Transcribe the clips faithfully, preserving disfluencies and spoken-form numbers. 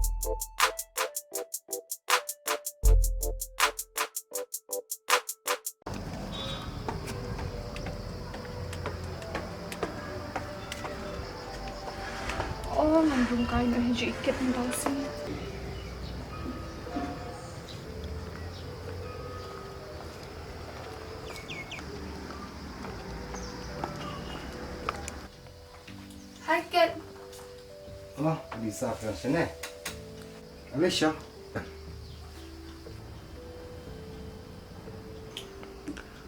Oh, ngan rung kai noh hi ju ikat nda sini. Hai, Kat. Oh, Lisa, phi wan shane? Alicia.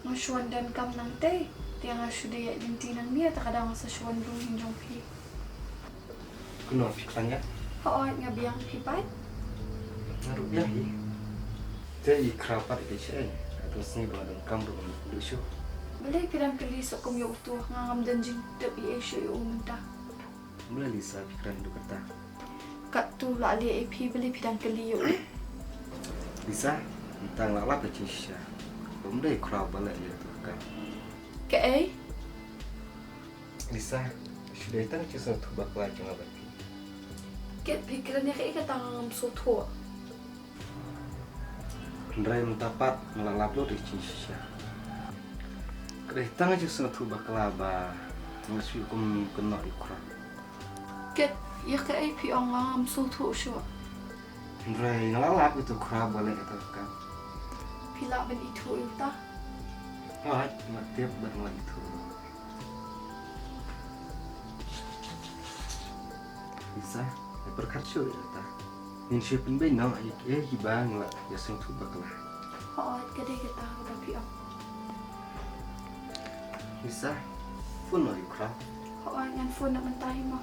Nga shu wan donkam nangtei. Te nga shu dei ïa lynti nangne, te ka dang sa shu wan rung hi jong phi. Kano phi khlaiñ ïa? Hooid, nga biang, phi pat? Nga ruh biang hi. Te i Khraw pat i dei shaei? Hato sngi ba nga donkam ruh ngam kylli shuh. Balei phi dang kylli soh kum ïa uto, nga ngam don jingtip ei ei shuh ïa u mynta. Balei Lisa phi kren haduh katta? Katto la leh ei phi, balei phi dang kylli ïa u? Lisa, mynta nga la lap ïa ka jingshisha. Ym dei Khraw ba leh ïa kato ka kam. Kaei? Lisa, shu dei tang ka jingsngewthuh bakla jong nga bad phi. Kat, phi kren ïa kaei kata, ngam sngewthuh. Hynrei mynta pat nga la lap lut ïa ka jingshisha. Ka dei tang ka jingsngewthuh bakla ba nga shu kum kynnoh ïa u Khraw. Kat, ïa kaei phi ong, ngam sngewthuh shuh. Hynrei nga la lap ïa uto u Khraw ba leh ïa kato ka kam. Phi lah ban ithuh ïa uta? Hooid, nga tip bad nga la ithuh. Lisa, ïa pyrkhat shuh ïa kata. Ngin shu pynbeit noh ïa kiei kiei ba ngi la ïasngewthuh bakla. Hooid, ka dei kata kaba phi ong. Lisa, phone noh ïa u Khraw. Hooid, ngan phone noh mynta hi mo.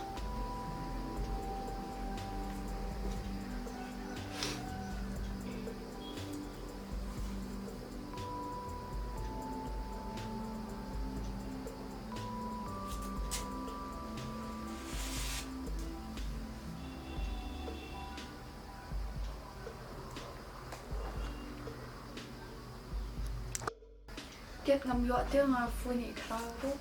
Kat, ngam ïoh te, nga phone ïa i Khraw ruh.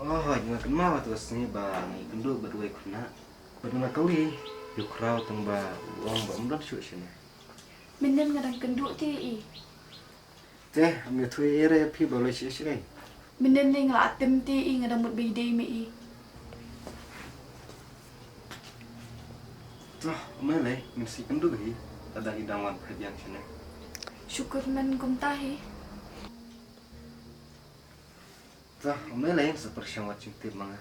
Oh, nga kynmaw ïa kato ka sngi ba ngi kynduh bad uwei u khynnah. Bad nga la kylli ïa u Khraw tang ba u ong ba um don shuh shane. Mynnin nga dang kynduh te i. Te, ym ïathuh ei ei re ïa phi ba u leh shi shi ei. Mynnin ne nga la tim te i, nga dang mut ba i dei me i. To, ym lei lei, ngin sa ïakynduh hi lada i dang wan phai biang shane. Shu kyrmen kumta hi. To, ym lei lei, ngin sa pyrshang wad jingtip ma nga.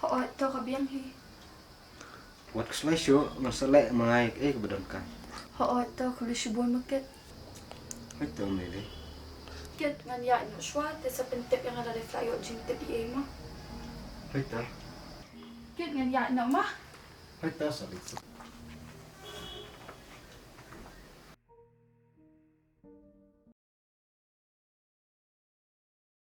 Hooid, to ka biang hi. Wat khuslai shuh, ngan sa leh ma nga ïa kaei kaba donkam. Hooid, to khublei shibun mo Kat. Hooid to, ym lei lei. Kat, ngan ïaid noh shuwa, te sa pyntip ïa nga lada phi la ïoh jingtip ei ei mo. Hooid to. Kat, ngan ïaid noh mo. Hooid to, sorry.